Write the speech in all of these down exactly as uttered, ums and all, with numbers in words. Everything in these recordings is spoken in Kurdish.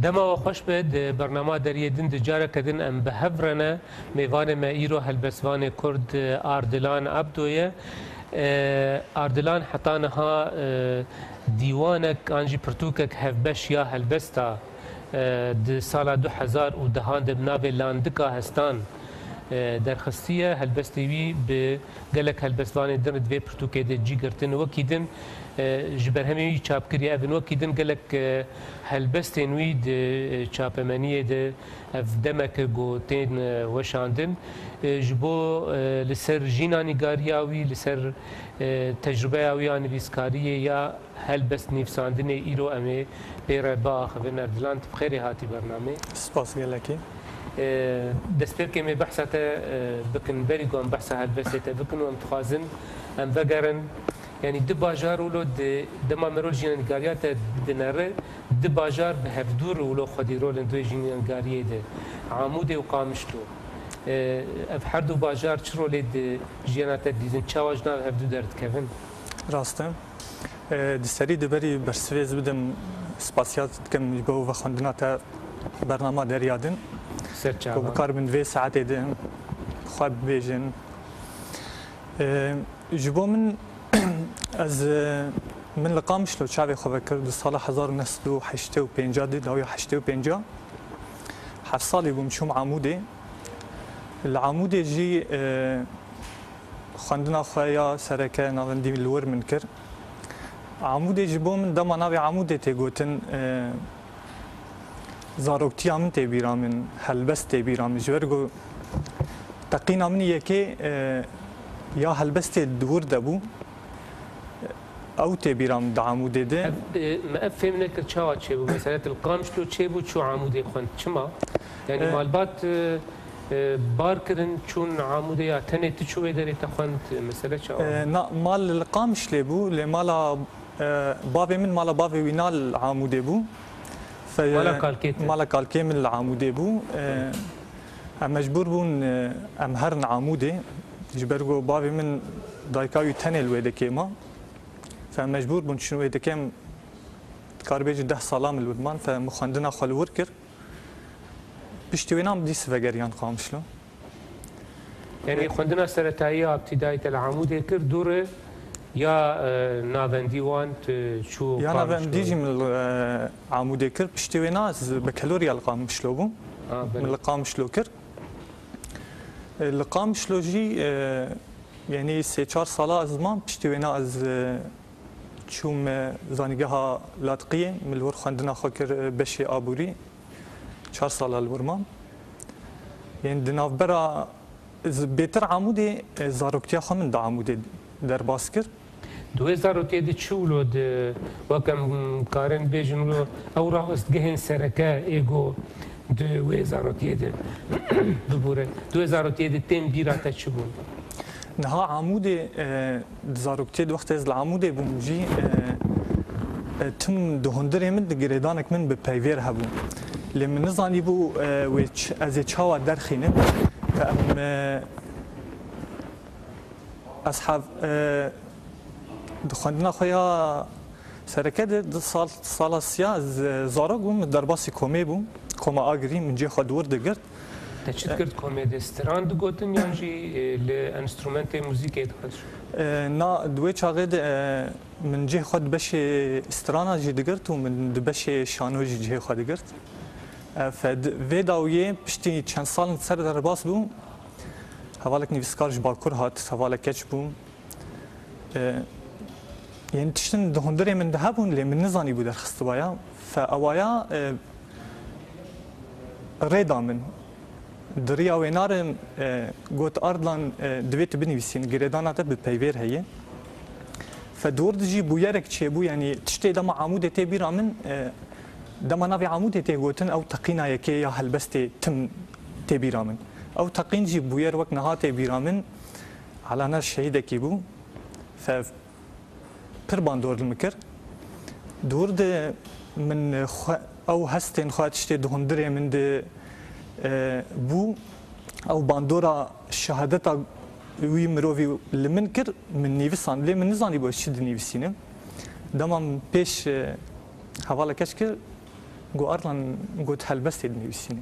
Dema we xweş be, di bernama Deriyê Din de careke din em bi hev re ne. Mêvanê me îro helbestvanê Kurd Ardilan Ebdo ye. E, Ardilan heta niha, e, dîwanek an jî pirtûkek hevbeş ya helbesta, e, di sala du hezar û dehan de bi navê Landika Hestan, e, derxistiye. Helbestê wî bi gelek helbestvanê din re di vê pirtûkê de cî girtin. Wekî din, e, ji berhemên wî çap kiriye. Ev in wekî din gelek, e, helbestên wî di, e, çapemeniyê de ev demek e ku tên, e, weşandin. E, ji bo, e, li ser jîna nîgariya wî, li ser, e, tecrûbeya wî ya nivîskariyê ya helbest nivîsandinê îro em ê pê re biaxivin. Erdilan, tu bi xêrê hatî bernamê. Spas gelekî. E, destpêkê me behsa te, e, bikin, berî ku em behsa helbestê te bikin û em dixwazin em vegerin. Yanî di bajar wilo di dema mero jîna nîgariya te dinere, di bajar bi hevdû re wilo xwedî rolin di wê jîna nîgariyê de. Amûdê û Qamişlo. E, ev her du bajar çi rolê di jiyana te didîtin? Çawa ji nav hevdû derdikevin? Rast e. E, di serî de berî bersivê ez bidim, spasiya dikim ji bo vexwendina te bernama Derya Din. Ser çavan. Ku bikarin vê saetê de xwe bibêjin. E, ji bo min, ez, e, min li Qamişlo çavê xwe vekir di sala hezar û neh sed û heştê û pênc de, dawiya heştê û pênc. Heft salî bûm, çûm Amûdê. Li Amûdê jî, e, xwendina xwe ya sereke navendî li wir min kir. Amûdê ji bo min, dema navê Amûdê tê gotin, e, zaroktiya min tê bîra min, helbest tê bîra min. Ji ber ku teqîna min yekê, e, ya helbestê di wir de bû. Ew tê bîra min di Amûdê de. Ev, e, me ev fêm nekir çawa çêbû? Mesela tu li Qamişlo çêbû, çû Amûdê xwend. Çima? Yanî E, malbat, e, e, bar kirin, çûn Amûdê ya tenê tu çû wê derê te xwend, e, mesele çawa? E, na, mal li Qamişlê bû, lê mala, e, bavê min, mala bavê wî na li Amûdê bû. Fe-, Mala kalkê te? Mala kalkê min li Amûdê bû. E, em mecbûr bûn, e, em herin Amûdê. Ji ber ku bavê min dayika wî tenê li wê dekê ma. Fe mecbûr bûn çûn wê dekem, dikar bêjin deh sala min li wir man, fe min xwendina xwe li wir kir. Piştî wê nam dîs vegeriyan Qamişlo. Yanî E, xwendina seretayî ya îbtîdayî te li Amûdê kir, dû re ya, e, navendî wan tu çû Ya Qamişlo? Navendî jî min li, e, Amûdê kir, piştî wê na ez bekelorya li Qamişlo bûm. Ha, belê. Min li Qamişlo kir. E, li Qamişlo jî, e, yanî sê çar sala ez mam, piştî wêna ez, e, çûm, e, zanîgeha Latqiyê, min li wir xwendina xwe kir, e, beşê aborî. Çar sala li wir mam. Yanî di navbera, ez bêtir Amûdê, e, zaroktiya xwe min di Amûdê derbas kir. Di wê zarokiyê de çi wilo di, wek em karin bêjin wilo, ew rawestgehên sereke ê ku di wê zarokiyê de, bibûre, di wê zarokiyê de tên bîra te çi bûn? Niha Amûdê, e, di zarokiyê de wextê ez li Amûdê bûm jî, e, e, tim di hundirê min di girêdanek min bi peyvêr hebû. Lê min nizanîbû, e, wê ç-, ez ê çawa derxînim. Em, e, Ez hev-, e, di xwendina xwe ya sereke de di sal, sala siya ez, e, zarok bûm, derbasî komê bûm. Koma Agirî min cihê xwe di wir digirt. Te çi digirt komê de? Stran digotin yan jî, e, li enstrumentê muzîkê dihat? E, na, di wê çaxê de, e, min cihê xwe di beşê strana jî digirt û min di beşê şano jî cihê xwe digirt. E, fe di vê dawiyê piştî çend sal ser derbas bûm. Hevalek nivîskar ji Bakur hat, hevalek keç bû. E, yên tiştin di hundirê min de hebûn, lê min nizanîbû derxistibaya. Fe ewaya, e, rê da min. Di riya wê narim, e, got, Ardilan, e, divê tu binivîsîn, girêdana te bi peyvêr heye. Fe di wir de jî bûyerek çêbû, yanî tiştê dema Amûdê tê bîra min, e, dema navê Amûdê tê gotin, ew teqîna yekê ya helbestê tim tê bîra min. Ew teqîn jî bûyer wek niha tê bîra min, Elana şehîdekî bû. Fe pir bandor li min kir. Di wir de min xwe, ew hestên xwe tiştê di hundirê min de, e, bû. Ew bandora şehadeta wî mirovî li min kir, min nivîsand. Lê min nizanîbû ez çi dinivîsînim. Dema min pêş, e, hevala keç kir, Got Arlan, got helbestê dinivîsîne.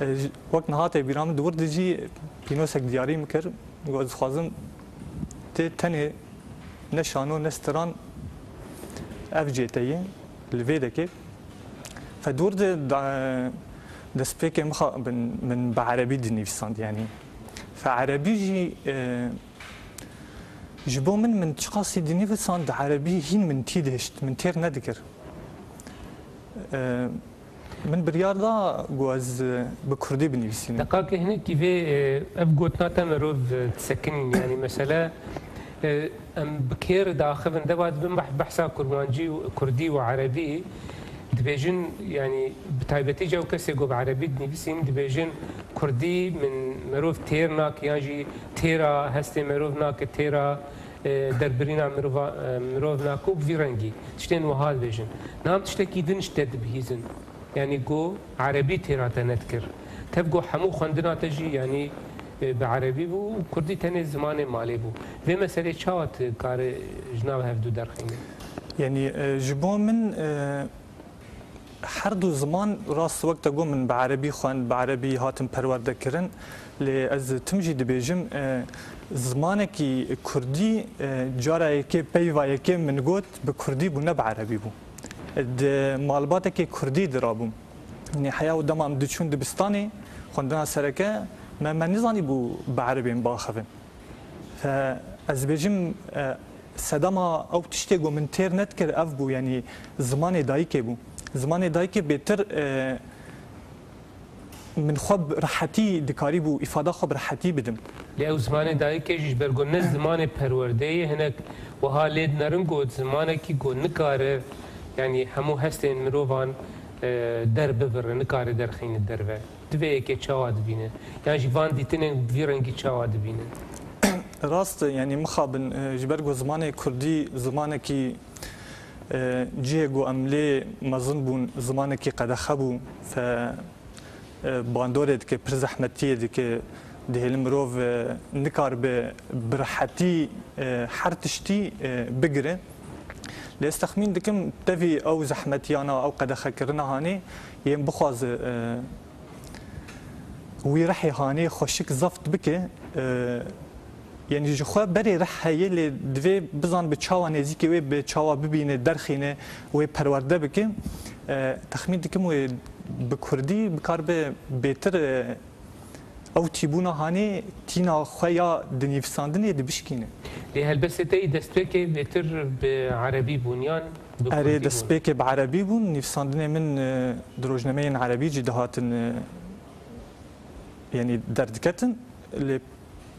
E, ji, wek niha tê bîra min, di wir de jî pînosek diyarî min kir. Got ez dixwazim tê tenê ne şano ne stiran ev cê te ye, li vê dekê. Fe di wir de da-, destpêkê mixabin min bi erebî dinivîsand, yanî. Fe erebî jî, e, ji bo min, min çiqasî dinivîsand erebî hîn min tî dihişt, min têr nedikir. E, Min biryar da ku ez, e, bi kurdî binivîsînim. Deqakê hinekî vê, e, ev gotina te mirov, e, disekinîn. Yanî mesele, e, em bi kê re diaxivin, deva dibin beh-, behsa kurmancî û kurdî û erebî dibêjin, yanî bi taybetî jî ew kesê ku bi erebî dinivîsîn dibêjin kurdî min mirov têr nake yan jî têra hestê mirov nake, têra, e, derbirîna mirova, e, mirov nake û bi vî rengî tiştên wiha dibêjin. Niha em tiştekî din ji te dibihîzin. Yanî ku erebî têra te nedikir. Tev ku hemû xwendina te jî, yanî, e, bi erebî bû û kurdî tenê zimanê malê bû. Vê meselê çawa tu kare ji nav hevdu derxînî? Yanî, e, ji bo min, e, her du ziman rast wek te got min bi erebî xwend, bi erebî hatim perwerde kirin. Lê ez tim jî dibêjim, e, zimanekî kurdî, e, cara yekê peyva yekê min got bi kurdî bû, ne bi erebî bû. Di malbatekê kurdî de rabûm. Yanî heya û dema em diçûn dibistanê, xwendina sereke, me, me nizanîbû bi erebê em biaxivin. Fe ez dibêjim, e, sedema ew tiştê ku min têr nedikir ev bû, yanî zimanê dayikê bû. Zimanê dayikê bêtir, e, min xwe bi rehetî dikarîbû îfada xwe bi rehetî bidim. Lê ew zimanê dayikê jî ji ber ku ne zimanê perwerdeyê ye, hinek wiha lê dinerin ku zimanekî ku nikare, yanî hemû hestên mirovan, e, derbibire, nikare derxîne derve. Divê yekê çawa dibîne? Yan jî van dîtinên bi vî rengî çawa dibîne? Rast e, yanî mixabin, e, ji ber ku zimanê kurdî zimanekî, e, cihê ku em lê mezin bûn, zimanekî qedexe bû, fe, e, bandorê dike, pir zehmetiyê dike, dihêlin mirov, e, nikaribe bi rehetî, e, her tiştî, e, bigire. Lê ez texmîn dikim tevî ew zehmetiyana, ew qedexekirina hanê yên bixwaze, e, wî rihê hanê xweşik zeft bike, e, yanî ji xwe berê rih heye, lê divê bizan bi çawa nêzîkê wê, bi çawa bibîne, derxîne, wê perwerde bike. E, texmîn dikim wê bi kurdî bikaribe bêtir, e, ew tîbûna hanê tîna xwe ya di nivîsandinê dibişkîne. Lê helbestê te yî destpêkê bêtir bi erebî bûn yan bi kurdî bûn? Erê, destpêkê bi erebî bûn. Nivîsandinê min, e, di rojnameyên erebî jî dihatin, e, yanî derdiketin. Lê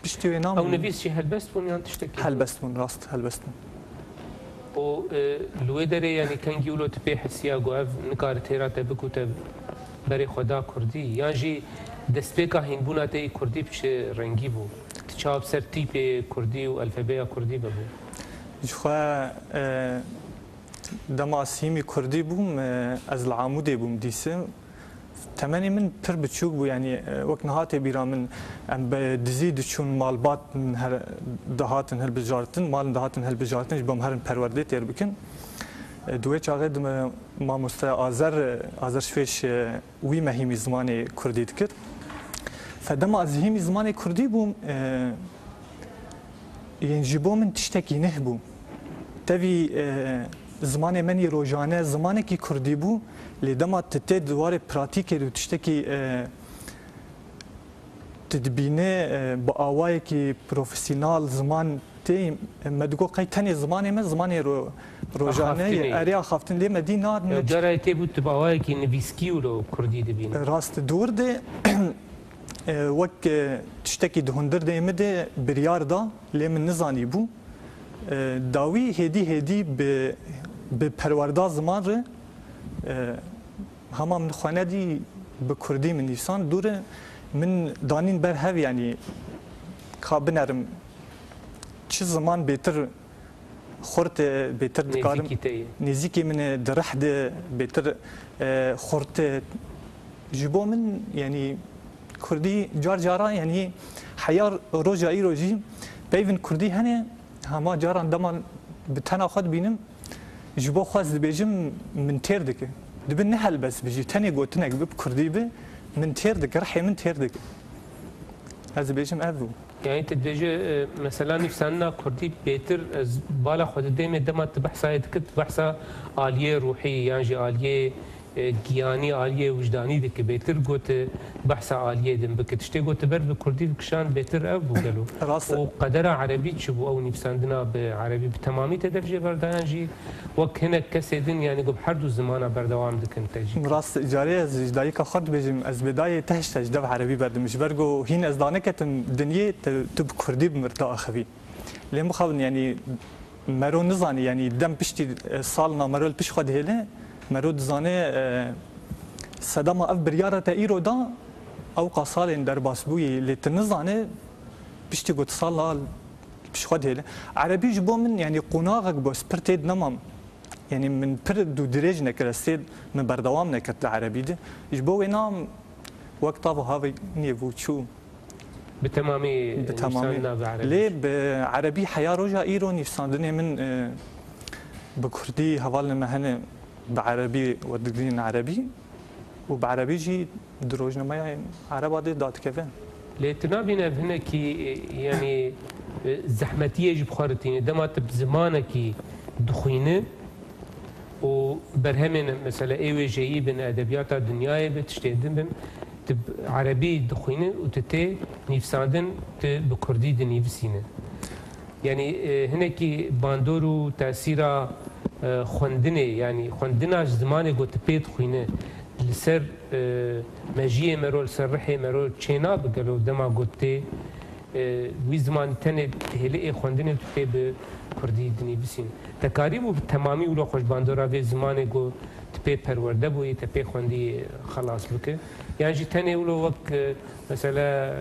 piştî wê nam... Ew nivîs jî helbest bûn yan tiştekî? Helbest bûn, rast, helbest bûn. Û, e, li wê derê, yanî kengî wilo tu pê hesiya ku ev nikare têra te bik û te berê xwe da kurdî? Yan jî destpêka hînbûna te yî kurdî bi çi rengî bû? Tu çawa bi ser tîpê kurdî û elfebeya kurdî vebû? Ji xwe, e, dema ez hîmî kurdî bûm, e, ez li Amûdê bûm dîse. Temenê min pir biçûk bû, yanî, e, wek niha tê bîra min, em bi dizî diçûn malbat her, dihatin hilbijartin, malin dihatin hilbijartin, ji bo em herin perwerdê têr bikin. E, di wê çaxê di me mamoste Azer, e, Azer Şifêş, e, wî me hîmî zimanê kurdî dikir. Fe dema ez hîmî zimanê kurdî bûm, e, Yên ji bo min tiştekî neh bû. Tevî, e, zimanê me nî rojane zimanekî kurdî bû, lê dema tu tê di warê pratîkê de û tiştekî, e, tu dibîne, e, bi awayekî profesyonal ziman tê, me digot qey tenê zimanê me zimanê ro-, rojane ye. Axaftinê. Erê, axaftin, lê me dî na... Ya, cara tê bû tu bi awayekî nivîskî wilo kurdî dibîne. Rast, di wir de, e, wek, e, tiştekî di hundir de min de biryar da. Lê min nizanîbû. E, dawî hêdî hêdî bi, bi perwerda ziman re, e, hema min xwe nedî bi kurdî min nîsan dû re min danîn ber hev, yanî ka binerim çi ziman bêtir xurt e, bêtir dikarim. Nêzîkî te ye. Nêzîkî min e, di rih de bêtir, e, xurt e. Ji bo min, yanî kurdî car cara, yanî heya roja îro jî peyvên kurdî hene, hema caran dema bi tena xwe dibînim, ji bo xwe ez dibêjim min têr dike. Dibe ne helbest bi jî, tenê gotinek bi, bi kurdî bi, min têr dike, rihê min têr dike. Ez dibêjim ev bû. Yani tu dibêje, e, mesela nivîsandina kurdî bêtir ez bala xwe didême dema tu behsa yê dikit, tu behsa aliyê ruhî yan jî aliyê, e, giyanî, aliyê wijdanî dike. Bêtir got, e, behsa aliyê din bike. Tiştê got tu ber bi kurdî bikişand bêtir ev bû gelo. Rast e. Û qedera erebî çi bû? Ew nivîsandina bi erebî bi temamî te dev jê berdayan jî wek hinek kesê din, yani ku bi her du zimana berdewam dikin te jî. Rast, carê ez ji dayika xwe dibêjim, ez bêdayê te hişte ji dev erebî berdim. Ji ber ku hîn ez daneketim dinyê, te, tu bi kurdî bi mir diaxivî. Lê mixabin, yani mero nizanî, yani dem piştî, e, salna mero li pişt xwe dihêle, mero dizane, e, sedema ev biryara te îro da, ewqa salên derbas bûyî, lê tu nizane piştî ku tu sala pişt xwe dihêle. Erebî ji bo min, yani qonaxek bû, ez pir tê dinamam. Yani min pir dû dirêj nekir, ez tê min berdewam nekir li erebî de. Ji bo wê nam wek tava havê nî bû çû. Bi temamî Bi temamî. nivîsandina bi erebî. Lê bi erebî heya roja îro nivîsandinê min, e, bi kurdî hevalên me hene bi erebî we digirîn erebî û bi erebî jî di rojnameya ereba de dadikeve. Lê tu nabîne ev hinekî, e, yani, e, zehmetiyê ji bi xwe re tîne. Dema tu bi zimanekî dixwîne û berhemên mesela ê wêjeyî bin, edebiyata dinyayê bi, tiştê din bin, tu bi erebî dixwîne û tu tê nivîsandin, tu bi kurdî dinivîsîne. Yani, e, hinekî bandor û tesîra, e, xwendinê, yani xwendina ji zimanê ku tu pê dixwîne, li ser, e, mejiyê mero, li ser rihê mero çênabe gelo dema ku tê, e, wî zimanî tenê dihêle ê xwendinê tu tê bi kurdî dinivîsîn. Te karîbû bi temamî wilo xwe ji bandora vê zimanê ku tu pê perwerde bûyî, te pê xwendî xelas bike? Yan jî tenê wilo wek, e, mesela,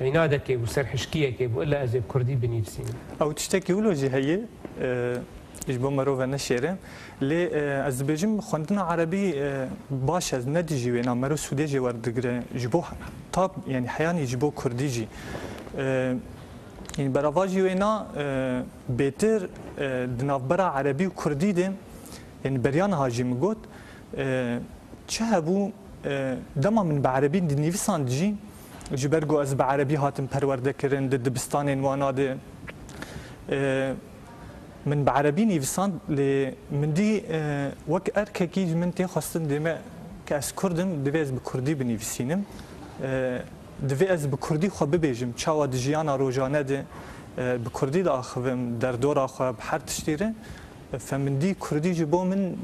Înadekê bû, serhişkiyekê bû, illa ez ê bi kurdî binivîsînim. Ew tiştekî wilo jî heye, e, ji bo mero veneşêre. Lê, e, ez dibêjim, xwendina erebî, e, baş e, ez ne dijî wê, na mero sûdê jê werdigire. Ji bo ta, yani heyanî ji bo kurdî jî. E, yani berava jî wê na, e, bêtir, e, di navbera erebî û kurdî de, yani beriya niha jî min got, e, çi hebû, e, dema min bi erebî dinivîsand jî, ji ber ku ez bi erebî hatim perwerde kirin di dibistanên wana de, e, min bi erebî nivîsand, lê min dî, e, wek erkekî ji min tê xwestin dême ke ez kurd im, divê ez bi kurdî binivîsînim. E, divê ez bi kurdî xwe bibêjim, çawa di jiyana rojane de, e, bi kurdî diaxivim, derdora xwe bi her tiştî re. Fe min dî kurdî ji bo min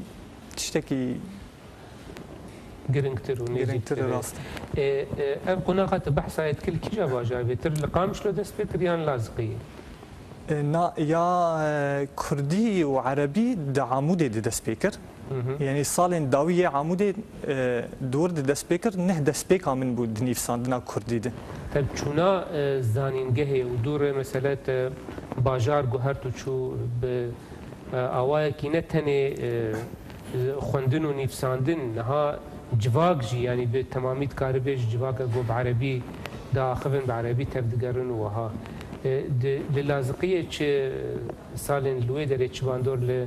tiştekî Giringtir û nêzîktir e. Giringtir e, rast e. E, e, ev qonaxa tu behsa yê dikî li kîja bajarê bêtir? Li Qamişlo dest pê kir yan Laziqiyê? E, na, ya, e, kurdî û erebî di Amûdê de dest pê kir. Hı hı. Yani salên dawî yê Amûdê, e, di wir de dest pê kir, neh destpêka min bû di nivîsandina kurdî de. Te çûna, e, zanîngehê û dû re mesele te bajar guhert û çû bi E, awayekî ne tenê, e, xwendin û nivîsandin, niha civak jî, yanî bi temamî dikaribê ji civaka ku bi erebî diaxivin, bi erebî tevdigerin û wiha. E, di, li Laziqiyê çi salên li wê derê çi bandor li,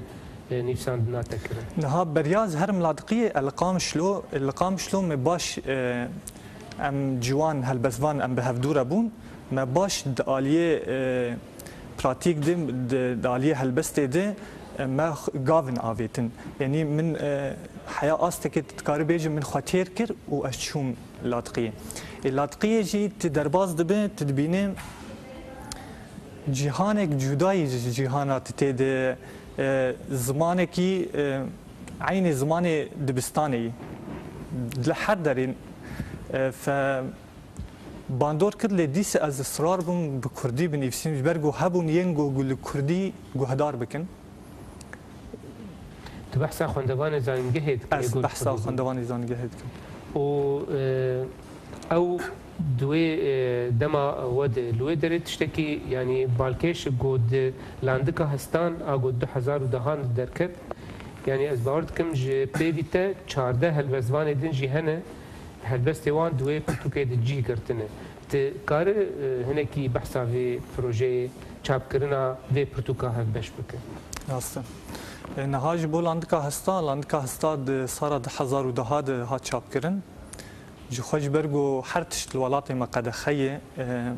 e, nivîsandina te kirin? Niha beriya ez herim Laziqiyê, e, li Qamişlo, li Qamişlo me baş, e, em ciwan helbestvan em bi hevdû re bûn. Me baş di aliyê, e, pratîk de, di, di aliyê helbestê de, e, me x-, gavin avêtin. Yanî min, e, heya astekê tu dikarî bêjî min xwe têr kir û ez çûm Latqiyê. Ê, Latqiyê jî tu derbas dibe, tu dibînî cîhanek cudayî ji cîhana tu tê de, e, zimanekî, e, eynî zimanê dibistanê yî. Li her derê, e, fe-, bandor kir, lê dîsa ez israr bûm bi kurdî binivîsim, ji ber ku hebûn yên ku, ku li kurdî guhdar bikin. Tu behsa xwendevanê zanîngehê dikî, Ez ê got behsa xwendevanê zanîngehê dikim. Û, e, ew di wê, e, dema we de, li wê derê tiştekî, yanî balkêş ku di Landika Hestan a ku du hezar û dehan de derket, yanî ez bawer dikim ji pêvî te çardeh helbestvanê din jî hene, helbestê wan di wê pirtûkê de cih girtine. Tu kare, e, hinekî behsa vê projeyê, çapkirina vê pirtûka hevbeş bike? Rast e. E, niha ji bo Landika Hesta, Landika Hesta di sala du hezar û deh de hat çapkirin. Ji xwe ji ber ku her tişt li welatê me qedexe ye, e,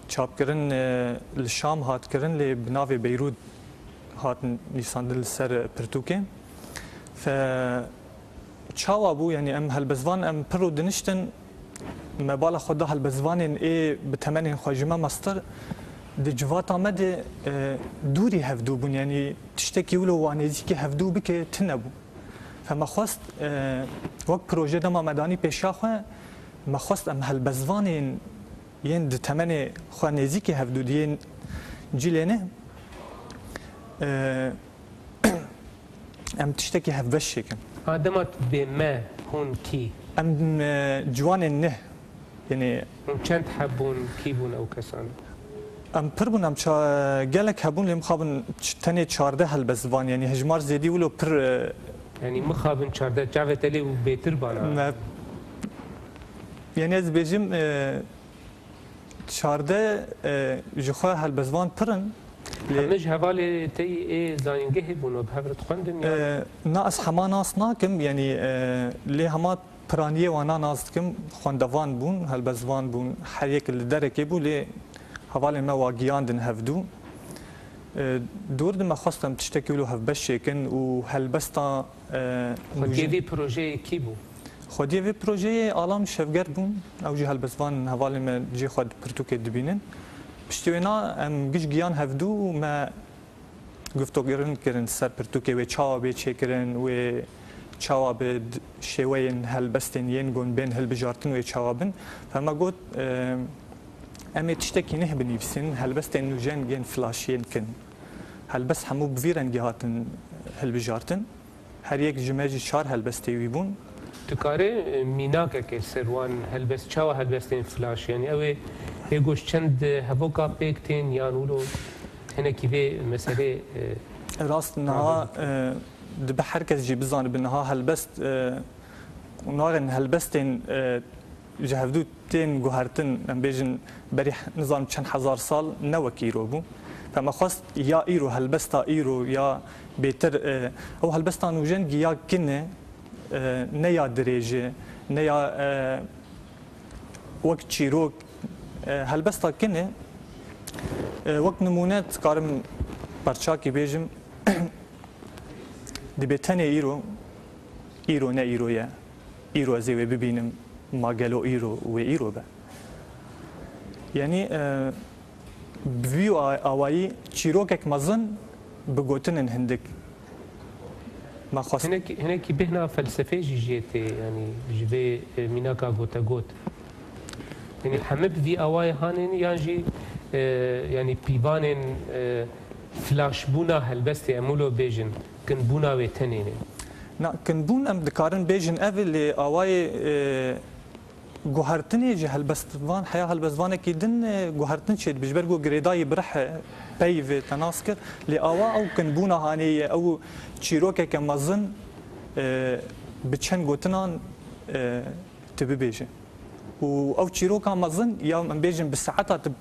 çapkirin, e, li Şam hat kirin, lê bi navê Beyrût hat nîsandin li ser pirtûkê. Fe çawa bû, yanî em helbestvan, em pir û diniştin, me bala xwe da helbestvanên ê bi temenên xwe ji me mestir, di civata me de, e, dûrî hevdû bûn, yanî tiştekî wilo wa nêzîkî hevdû bike tune bû. Fe me xwest, e, wek proje dema me danî pêşiya xwe, me xwest em helbestvanên yên di temenê xwe nêzîkî hevdû di yên cilê ne, e, em tiştekî hevbeş çêkin. Ha, dema tu dibê me, hûn kî? Em, e, ciwanên ne. Yanî hûn çend heb bûn, kî bûn ew kesan? Em pir bûn, em ça-, gelek hebûn, lê mixabin ç-, tenê çardeh helbestvan, yanî hejmar zêdî wilo pir, e, Yanî mixabin çardeh, çavê te lê û bêtir bana? Me, yanî ez bêjim, e, çardeh, e, ji xwe helbestvan pir in. Lê heme ji hevalê te yî ê zanîngehê bûn û bi hev re dixwendin, ya? E, na, ez hema nas nakim, yanî, e, lê hema piraniyê wana nas dikim, xwendevan bûn, helbestvan bûn, her yek li derekê bû, lê hevalên me wa giyandin hevdû. E, dûr di me xwest em tiştekî wilo hevbeş çêkin û helbesta, e, Xwediyê nûjin- vê projeyê kî bû? Xwediyê vê projeyê Alam Şevger bûn. Ew jî helbestvan hevalên me cihê xwe di pirtûkê dibînin. Piştî wêna em giş giyan hevdû û me guftogirîn kirin ser pirtûkê, wê çawa bê çêkirin, wê çawa bi d-, şêweyên helbestên yên gon bên hilbijartin wê çawa bin. Fe me got, e, em ê tiştekî neh binivîsin, helbestên nûjen yên flaşiyên kin. Helbest hemû bi vî rengî hatin hilbijartin. Her yek ji me jî çar helbestê wî bûn. Tu karê, e, mînakekê ser wan helbest, çawa helbestên flaş, yanî ew ê, ê goş çend hevoka pêk tên yan wilo hinekî vê meselê, e, Rast niha, e, dibe her kes jî bizanibe niha helbest, e, naxên helbestên, e, ji hevdû tên guhertin, em bêjin berî nizanim çend hezar sal ne wek îro bû. Fe me xwest ya îro, helbesta îro ya bêtir, e, ew helbesta nûjen giya kin e, e, ne ya dirêj e, ne ya, e, wek çîrok, e, helbesta kin e. E, wek nimûne dikarim perçakî bêjim, dibê tenê îro, îro ne îro ye. Îro ez ê wê bibînim, ma gelo îro wê îro be? Yanî, e, bi vî a-, awayî çîrokek mezin bi gotinên hindik me xwest. Hinekî, hinekî bêhna felsefê jî jê tê, yanî ji vê, e, mînaka gotegot. Yanî heme bi vî awayê hanên yan jî, e, yanî pîvanên, e, flaşbûna helbestê em wilo bêjin, kinbûna wê tenê ne? Na, kinbûn em dikarin bêjin ev e, lê awayê, e, guhertinê ji helbestvan, heya helbestvanekî din, e, guhertin çêdibe. Ji ber ku girêdayî bi rih e, peyv e, te nas kir. Lê awa ew kinbûna hanê ye, ew çîrokeke mezin, e, bi çend gotinan, e, tu bibêje. Û ew çîroka mezin, ya em bêjin bi saeta tu,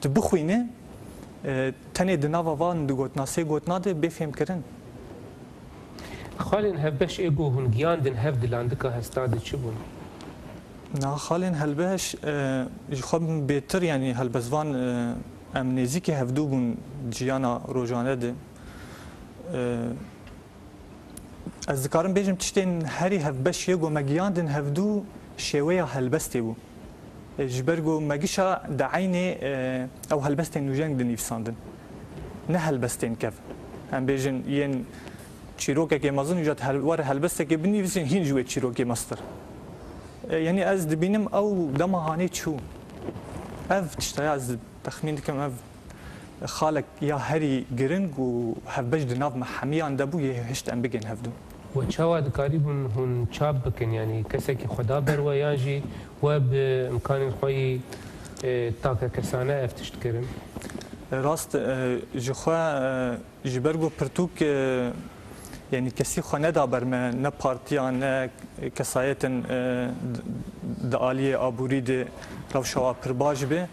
tu bixwîne, e, tenê di nava van du gotina, sê gotina de bê fêmkirin. Xalên hevbeş ê ku hûn giyandin hev di Landika Hesta de çi bûn? Na, xalên helbeş, e, ji xwe bêtir, yanî helbestvan, e, em nêzîkî hevdû bûn di jiyana rojane de. E, ez dikarim bêjim tiştên herî hevbeş yê ku me giyandin hevdû şêweya helbestê bû. E, ji ber ku me gişa di eynê, e, ew helbestên nûjen dinivîsandin. Ne helbestên kev. Em bêjin yên çîrokekê mezin, îca tu hel-, were helbestekê binivîsî, hîn ji wê çîrokê mestir. E, yanî ez dibînim ew dema hanê çû. Ev tiştaya ez texmîn dikim, ev xalek ya herî giring û hevbeş di nav me hemiyan de bû, yê hişt em bigên hevdû. We çawa dikarîbûn hûn çap bikin? Yanî kesekî xwe da ber we yan jî we bi imkanên xwe yî, e, takekesane ev tişt kirin? Rast, e, ji xwe, e, ji ber ku pirtûk, e, yanî kesî xwe neda ber me, ne partiya, ne kesayetên, e, d-, di aliyê aborî de rewşa wa pir baş be.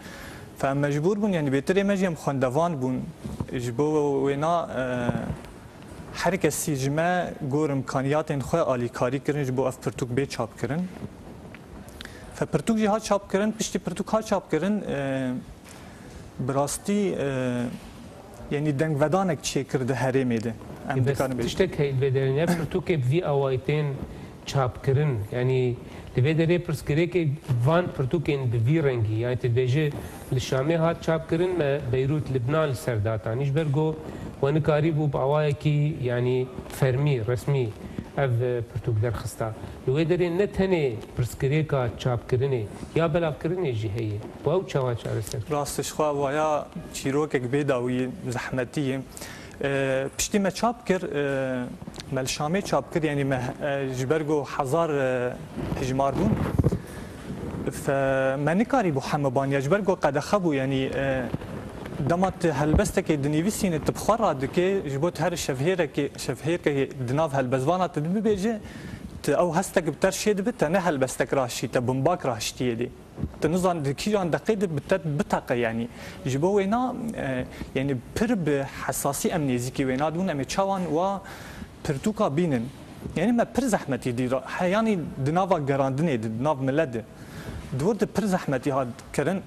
Fe em mecbûr bûn, yanî bêtirê me jî em xwendevan bûn. Ji bo wêna, e, Her kesî ji me gor imkaniyatên xwe alîkarî kirin ji bo ev pirtûk bê çapkirin. Fe pirtûk jî hat çapkirin, piştî pirtûk hat çapkirin, e, bi rastî, e, yanî dengvedanek çêkir di herêmê de. Em Bes dikarin bêjin. Tiştek heye li vê derê, ne pirtûkê bi vî awayî tên çapkirin. Yanî li vê derê pirsgirêkê van pirtûkên bi vî rengî, yanî tu dibêjî li Şamê hat çapkirin, me Beyrût, Libnan li ser datan. Ji ber ku we nikarîbû bi awayekî, yanî fermî, resmî ev, e, pirtûk derxista. Li wê derê ne tenê pirsgirêka çapkirinê ya belavkirinê jî heye. Û ew çawa çareser? Rast e, ji xwe vaya çîrokek bê dawî ye, zehmetî ye. E, piştî me çap kir, e, me li Şamê çap kir, yanî me, e, ji ber ku hezar, e, hijmar bûn. Fe, me nikarîbû heme baniya, ji ber ku qedexe bû, yanî, e, dema tu helbestekê dinivîsîne, tu bi xwe radike, ji bo tu her şevhêrekê, şevhêrkekê di nav helbestvana tu bibêje, tu ew hestek bi te re çêdibe, te ne helbestek rahiştî, te bombak rahiştiyê dê. Tu nizan di kîjan deqê de bi te biteqe, yanî. Ji bo wêna, e, yanî pir bi hesasî em nêzîkî wêna dibûn, em ê çawan wa pirtûka bînin. Yanî me pir zehmetî dî ra, heyanî di nava gerandinê de, di nav milet de. Di wir de pir zehmetî hat kirin.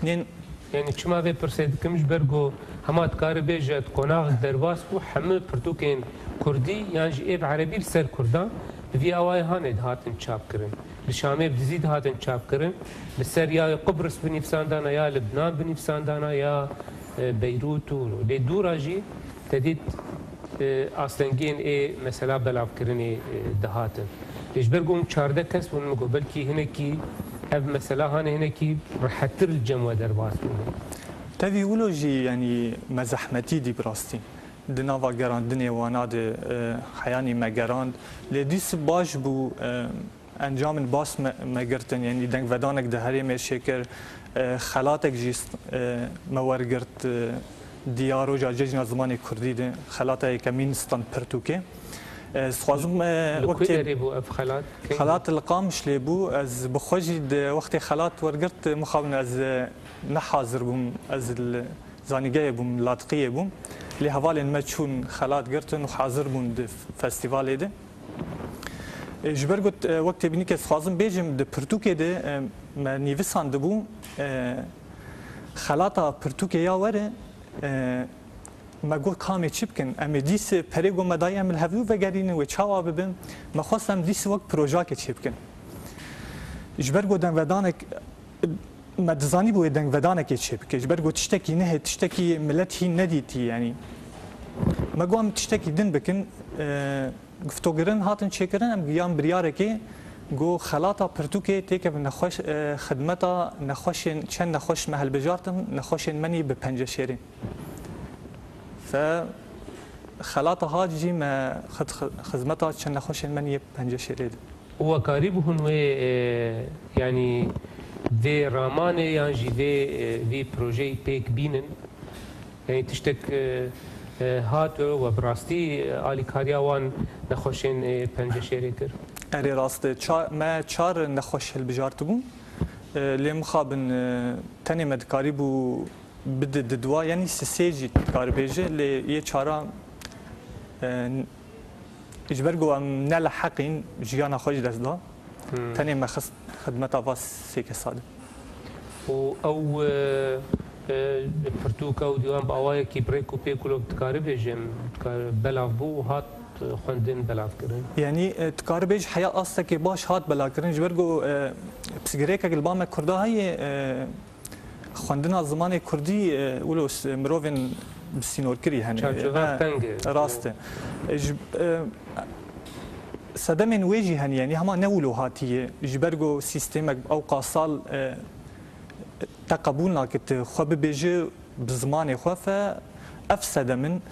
Nên Yanî çima vê pirsê dikim, ji ber ku hema dikare bêje, di qonaxek derbas bû, hemû pirtûkên kurdî yan jî ê bi erebî li ser kurdan bi vî awayê hanê dihatin çapkirin. Li Şamê bi dizî dihatin çapkirin. Li ser ya Qubris binivîsandana, ya Libnan binivîsandana, ya, e, Beyrût û lê dû ra jî te dît, e, astengiyên ê mesela belavkirinê, e, dihatin. Lê ji ber ku hûn çardeh kes bûn, min got belkî hinekî ev mesela hanê hinekî rihettir li cem we derbas bûne. Tevî wilo jî, yanî me zehmetî dî bi rastî. Di nava gerandinê wana de, e, heyanî me gerand. Lê dîs baş bû, e, encamên baş me, me girtin, yanî dengvedanek di herêmê çêkir, e, xelatek jî, e, me wergirt, e, diya roja cejna zimanê kurdî de, xelata yekemîn stand pirtûkê. E, ez dixwazim, e, Li wek ku tê-, derê bû ev xelat? Keng bû? Xelat li Qamişlê bû. Ez bi xwe jî di wextê xelat wergirt, mixabin ez, e, ne hazir bûm, ez li zanîngehê bûm, li Ladiqiyê bûm. Lê hevalên me çûn xelat girtin û hazir bûn di festîvalê de. E, ji ber got, e, wek têbînîkê ez dixwazim bêjim, di pirtûkê de, e, me nivîsandibû, e, xelata pirtûkê ya were, e, me got, ka em ê çi bikin? Em ê dîs perê ku me dayî em li hevdû vegerînin, wê çawa bibin? Me xwest em dîs wek projakê çêbikin. Ji ber ku dengvedanek, me dizanîbû wê dengvedanekê çêbike. Ji ber ku tiştekî nehê, tiştekî milet hîn nedîtî, yanî. Me got, em tiştekî din bikin, e, Guftogirin hatin çêkirin, em giyan biryarekê ku xelata pirtûkê têkevin nexweş, e, xidmeta nexweşên, çend nexweş me hilbijartin, nexweşên menî bi penceşêrê. Fe xelata hat jî me xid-, xi-, xizmeta çend nexweşên menî yê penceşêrê de. Û we karîbû hûn wê, e, yanî vê ramanê yan jî vê, e, vê projeyê pêk bînin? Yanî tiştek, e, e, hat we bi rastî, e, alîkariya wan nexweşên, e, penceşêrê kir? Erê rast e. Ça-, me çar nexweş hilbijartibûn. E, lê mixabin, e, tenê me dikarîbû bide di dua, yanî sisê jî dikaribêje, lê yê çara, e, ji ber ku em ne li heqîn jiyana xwe ji dest da. Hmm. Tenê me xist xidmeta va sê kesa de. Û ew, e, e, pirtûka û dîwan bi awayekî bi rêk û pêk wilo dikare bêjim, dikare belav bû û hat, e, xwendin belavkirin? Yanî, e, dikare bêj heya astekê baş hat belavkirin, ji ber ku, e, pirsgirêkek li ba me Kurda heye, e, xwendina zimanê Kurdî, e, wilo s-, mirovên bi sînorkirî hene. Çarçova E, teng e. Rast e. E, ji, e, sedemên wê jî hene, yanî hema ne wilo hatiye. Ji ber ku sîstemek ew qasal, e, te qebûl nake, tu xwe bibêje bi zimanê xwe fe, ev sedem in.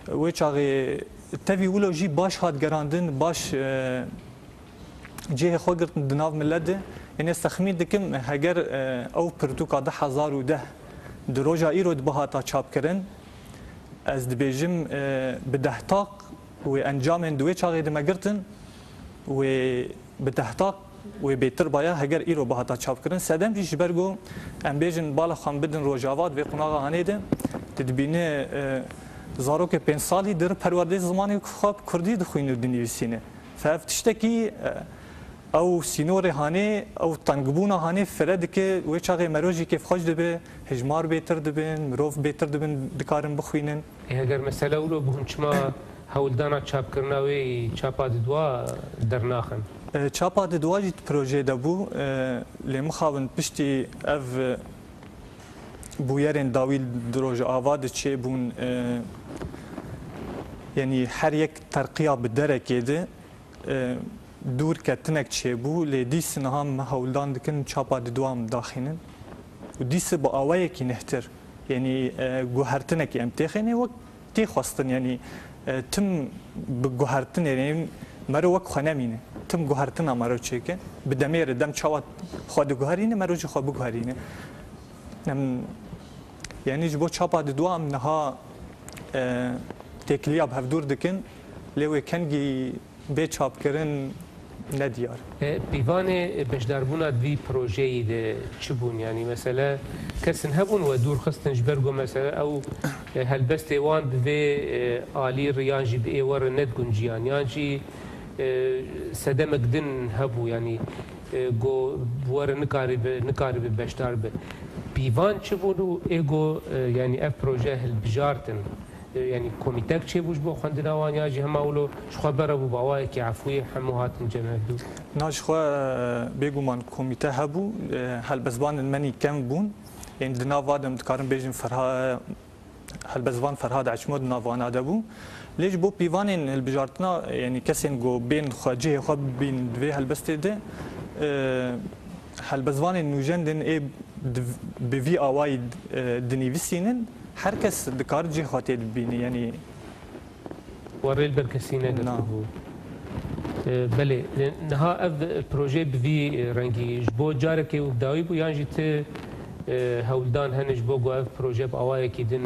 Wê çaxê tevî wilo jî baş hat gerandin, baş, e, cihê xwe girtin di nav milet de. Yanî ez texmîn dikim, heger, e, ew pirtûka du hezar û deh di roja îro de bihata çapkirin, ez dibêjim, e, bi deh taq wê encamên di wê çaxê de me girtin, wê bi deh taq wê bêtir baya heger îro bihata çapkirin. Sedem jî ji ber ku em bêjin bala xwe em bidin Rojava, di vê qonaxa hanê de, tu dibîne, e, Zarokê pênc salî dir perwerdeyê zimanê xwe bi kurdî dixwîne û dinivîsîne. Fe ev tiştekî, e, ew sînorê hanê, ew tengbûna hanê fire dike, wê çaxê mero jî kêfxweş dibe, hejmar bêtir dibin, mirov bêtir dibin, dikarin bixwînin. Ê, heger mesele wilo bû, hûn çima hewldana çapkirina wê yî çapa didwa dernaxin? E, çapa didwa jî di projeyê de bû, e, lê mixabin piştî ev, e, bûyerên dawî di Rojava de çêbûn, e, yanî her yek terqiya bi derekê de, e, dûr ketinek çêbû, lê dîs niha me hewldan dikin çapa didwa em daxînin. Û dîs bi awayekî nehtir, yanî, e, guhertinekî em têxêne wek tê xwestin, yanî, e, tim bi guhertinê, yanî mero wek xwe nemîne. Tim guhertina mero çêke. Bi demê re dem çawa xwe diguherîne, mero jî xwe biguherîne. Em, yanî ji bo çapa didwa em niha, e, têkiliya bi hevdûr dikin, lê wê kengî bê çapkirin ne diyar. E, pîvanê beşdarbûna di vî projeyî de çi bûn? Yanî mesele kesin hebûn we dûr xistin ji ber ku mesele ew, e, helbestê wan bi vê, e, alî re yan jî bi ê we re nedigunciyan, yan jî, e, sedemek din hebû, yanî, e, ku bi we re nikaribe, nikaribe beşdar be. Pîvan çi bûn û ê ku, e, yanî ev proje hilbijartin? E, yanî komîtek çêbû ji bo xwendina wan, ya jî hema wilo ji xwe bere bû bi awayekî efûyê hemû hatin cem hevdû? Na, ji xwe, e, bêguman komîte hebû, e, helbestvanên me nî kem bûn. Ên di nav va de em dikarin bêjin Ferha-, helbestvan Ferhad Eçmo di nav wana de bû. Lê ji bo pîvanên hilbijartina, yanî kesên ku bên xwe cihê xwe bibîn di vê helbestê de, e, helbestvanên nûjen din ê di-, bi vî awayî, e, dinivîsînin, her kes dikar cihê xwe tê dibînî, yanî. We rê li ber kesî negirtibû. Na. E, belê, e, niha ev proje bi vî rengî ji bo carekê û bi dawî bû, yan jî ti, e, hewldan hene ji bo ku ev proje bi awayekî din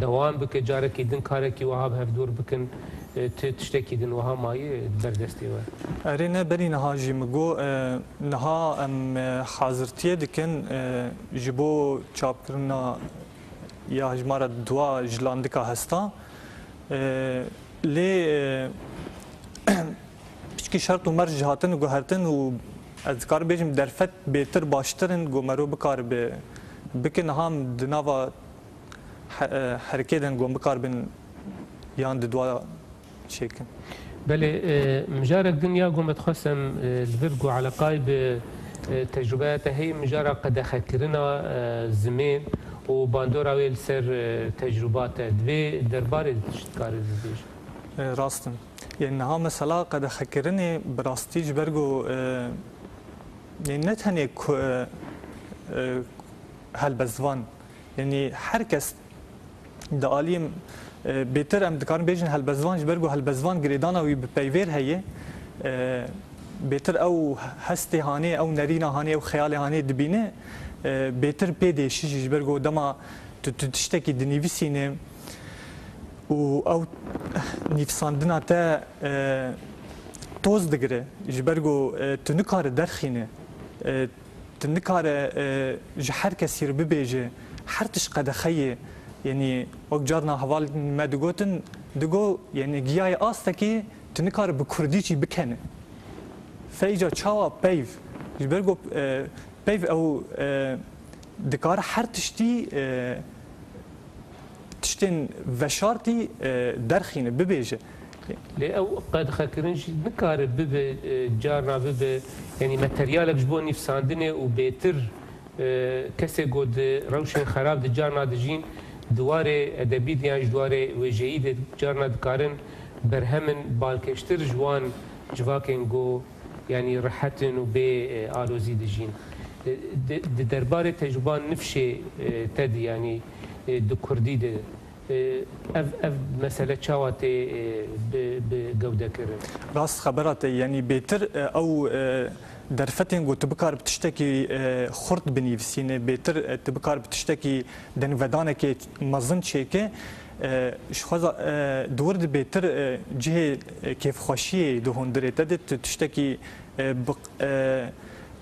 dewam bike, carekî din karekî wiha bi hevdûr bikin, e, ti tiştekî din wiha maye di ber destê we? Erê ne, berî niha jî min got, e, niha em, e, hazirtiyê dikin, e, ji bo çapkirina ya hejmara dua ji Landika Hesta. E, lê, e, piçkî şert û merc ji hatin guhertin û ez dikarim bêjim derfet bêtir baştir in ku mero bikaribe bike niha em di nava he-, e, herikê de in ku em bikaribin yan di dua çêkin. Belê, e, mijarek din ya ku me dixwest em, e, li vir ku eleqayê bi, e, tecrûbeya te heye, mijara qedexekirina, e, zimên û bandora wê li ser, e, tecrûba te. Di vê derbarê de tu çi dikarî bibêjî? E, rast in. Yanî niha mesela qedexekirinê bi rastî ji ber ku, e, yanî ne tenê ku, e, e, helbestvan, yanî her kes di alî, e, bêtir em dikarin bêjin helbestvan, ji ber ku helbestvan girêdana wî bi peyvêr heye, e, bêtir ew hestê hanê, ew nerîna hanê, ew xeyalê hanê dibîne, e, bêtir pê dêşî jî, ji ber ku dema tu, tu tiştekî dinivîsîne û ew nivîsandina te, e, toz digire, ji ber ku, e, tu nikare derxîne, e, tu nikare, e, ji her kesî re bibêje, her tişt qedexe ye. Yanî wek carna hevalên me digotin, digo, yanî giyayê astekê tu nikare bi kurdî jî bikene. Feyca çawa peyv? Ji ber ku, e, peyv ew, e, dikare her tiştî, e, tiştên veşartî, e, derxîne, bibêje. Lê ew qedexekirin jî nikare bibe, e, carna bibe, yanî materyalek ji bo nivîsandinê û bêtir, e, kesê ku di rewşên xerab de carna dijîn, di warê edebî de yan ji warê wêjeyî de carna dikarin berhemin balkêştir ji wan civakên ku yanî rihet in û bê, e, alozî dijîn. E, di, di derbarê tecrûba nifşê, e, te de, yanî, e, di kurdî de, e, ev, ev mesele çawa tê, e, bi, bi gewde kirin? Rast xebera te, yanî bêtir, e, ew, e, derfetên ku tu bikar bi tiştekî, e, xurt binivîsîne, bêtir, e, tu bikar bi tiştekî dengvedanekê mezin çêke, e, ji xwe za-, e, di wir de bêtir, e, cihê, e, kêfxweşiyê di hundirê te de tu tiştekî, e, bi, e,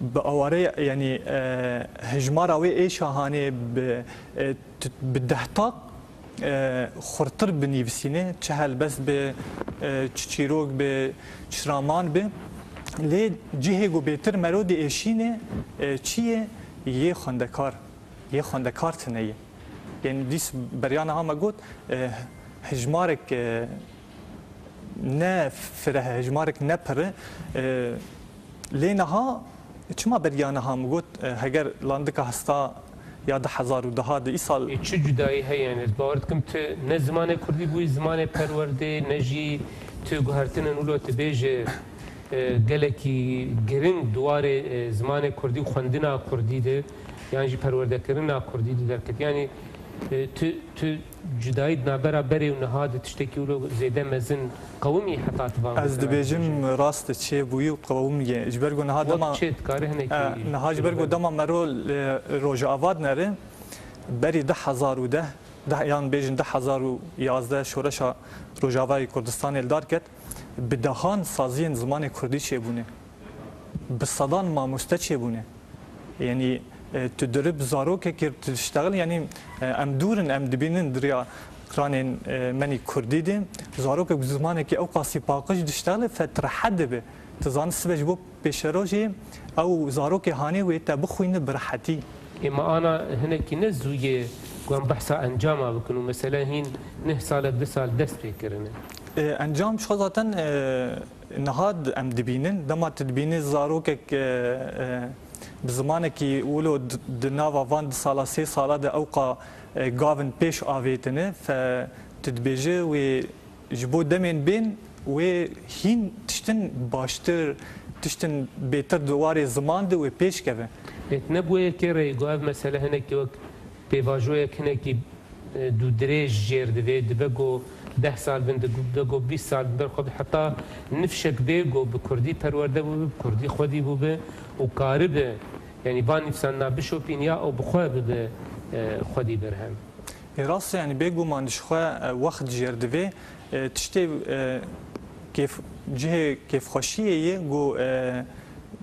bi aware, yanî, e, hejmara wê ê şahanê bi, e, tu, bi dehtak e, xurtir binivîsîne, çi helbest be, e, çi çîrok be, çi raman be. Lê cihê ku bêtir mero diêşîne, e, çi ye? Yê xwendekar. Yê xwendekar tune ye. Yanî dîs beriya niha me got, e, hejmarek, e, ne fireh e, hejmarek ne pir e. E, lê niha, çima beriya niha min got, e, heger landika hesta ya du hezar û deha de îsal Ê, çi cudayî heye yani? Ez bawer dikim tu ne zimanê kurdî bûyî zimanê perwerdê, ne jî tu guhertinên wilo tu bêje, e, gelekî giring di warê, e, zimanê kurdî û xwendina kurdî de, yan jî perwerdekirina kurdî de derket. Yani, e, tu, tu cudayî di navbera berê û niha de tiştekî wilo zêde mezin qewimî heta tu van Ez dibêjim rast e, çêbûyî û qewimiye. Ji ber ku niha Wek dema, çê dikare hinekî e, niha ji ber ku dema mero li Rojava dinere, berî du hezar û deh, deh, yan bêjin du hezar û yazdeh şoreşa Rojavayê Kurdistanê li dar ket, bi dehan saziyên zimanê kurdî çêbûne. Bi sedan mamoste çêbûne. Yanî, e, tu dirib zarokekî tu diştexil, yanî, e, em dûr in, em dibînin di riya ekranên, e, menî kurdî de, zarokek bi zimanekî ew qasî paqij diştexile, fe tu rehet dibe. Tu zanî sibe ji bo pêşerojê ew zarokê hanê wê te bixwîne bi rehetî. Ê, me ana hinekî ne zû ye ku em behsa encama bikin û mesele hîn neh sal e, du sal dest pê kirine. E, encam ji xwe zaten, e, Niha d-, em dibînin, dema tu dibînî zarokek, e, e, bi zimanekî wilo d-, di nava van du sala, sê sala de ewqa, e, gavin pêş avêtine, fe tu dibêje wê ji bo demên bên wê hîn tiştin baştir, tiştin bêtir di warê ziman de wê pêş keve. Lê tu ne bo yekê re yî, got ev mesele hinekî wek pêvajoyek hinekî e, dûdirêj jêr divê, dibe ku deh sal bin, dibe ku bîst sal bin, ber xwe bi heta nifşek bê ku bi kurdî perwerde bûbe, bi kurdî xwedî bûbe û karibe, yanî van nivîsandina bişopîn ya ew bi xwe bibe, e, xwedî berhem. Ê, rast e, yanî bêguman ji xwe, e, wext jêr divê, e, tiştê, e, kêf-, cihê kêfxweşiyê ye ku, e,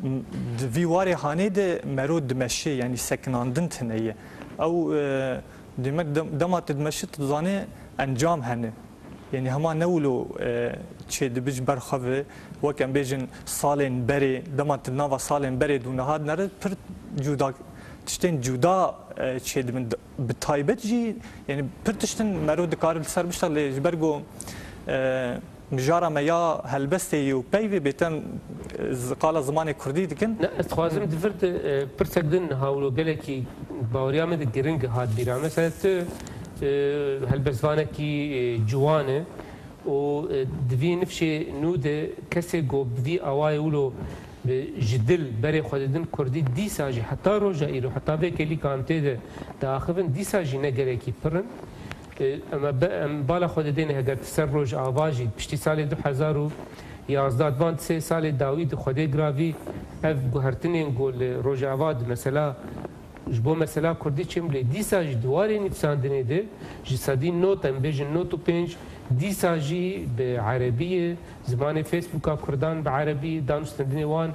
m-, di vî warê hanê de mero dimeşê, yanî sekinandin tune ye. Ew, e, Demek dem-, dema tu dimeşî, tu dizanî encam hene. Yanî hema ne wilo, e, çêdibe ji ber xwe ve, wek em bêjin salên berê, dema tu nava salên berê de û niha dinere, pir cuda, tiştên cuda, e, çêdibin. Bi taybet jî, yanî pir tiştin mero dikare li ser bişta, lê ji ber ku, e, Mijara me ya helbestê yê û peyvê bêten, e, zi-, qala zimanê kurdî dikin. Ne, ez dixwazim di vir de, e, pirsek din niha wilo gelekî baweriya min de giring hat bîra. Mesela tu, e, helbestvanekî, e, ciwan e û, e, di vî nifşê nû de kesê ku bi vî awayê wilo bi ji dil berê xwe didin kurdî dîsa jî heta roja îro, heta vê kêlîka em tê de diaxivin dîsa jî ne gelekî pir in. E, em, be-, em bala xwe didêne heger tu ser Rojava jî piştî salê du hezar û yazdeh di van sê salê dawî de Xwedê giravî ev guhertinên ku li Rojava di mesela ji bo mesela kurdî çêm lê dîsa jî di warê nivîsandinê de ji sedî not em bêjin not û pênc dîsa jî bi erebî ye, zimanê Facebooka kurdan bi erebî, danûstendinê wan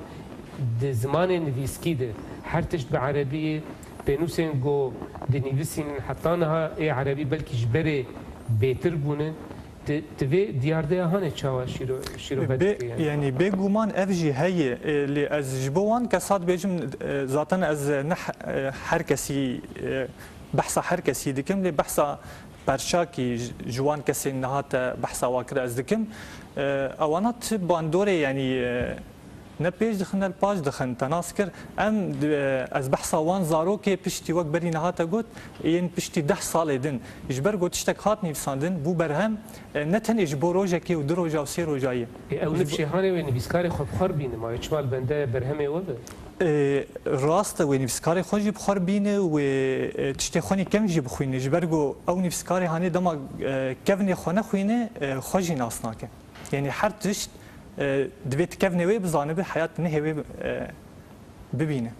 di zimanê nivîskî de her tişt bi erebî ye. Pênûsên ku dinivîsînin heta niha ê erebî belkî ji berê bêtir bûne. Ti, ti vê diyardeya hanê çawa şîro-, şîrove Bê-, dike yani? Yanî bêguman ev jî heye. E, lê ez ji bo wan kesa dibêjim, e, zaten ez ne he-, e, her kesî, e, behsa her kesî dikim, lê behsa perçakî ji, ji wan kesên niha te behsa wa kir ez dikim. E, ewana ti bandorê, yanî, e, Ne pêş dixin, ne li paş dixin, te nas kir. Em, e, ez behsa wan zarokê piştî wek berî niha te got, yên piştî deh salê din. Ji ber ku tiştek hat nivîsandin, bû berhem, e, ne tenê ji bo rojekê û du roja û sê roja ye. Ê, ew Ji bo- nifşê hanê wê nivîskarê xwe bi xwe re bîne, ma wê çima li bende berhemê we be? E, rast e, wê nivîskarê xwe jî bi xwe re bîne, wê, e, tiştê xwe nî kevn jî bixwîne. Ji ber ku ew nivîskarê hanê dema, e, kevnê xwe nexwîne, e, xwe jî nas nake. Yanî her tişt, e, divê ti kevnê wê bizanibe, heyat nihê wê, e, bibîne.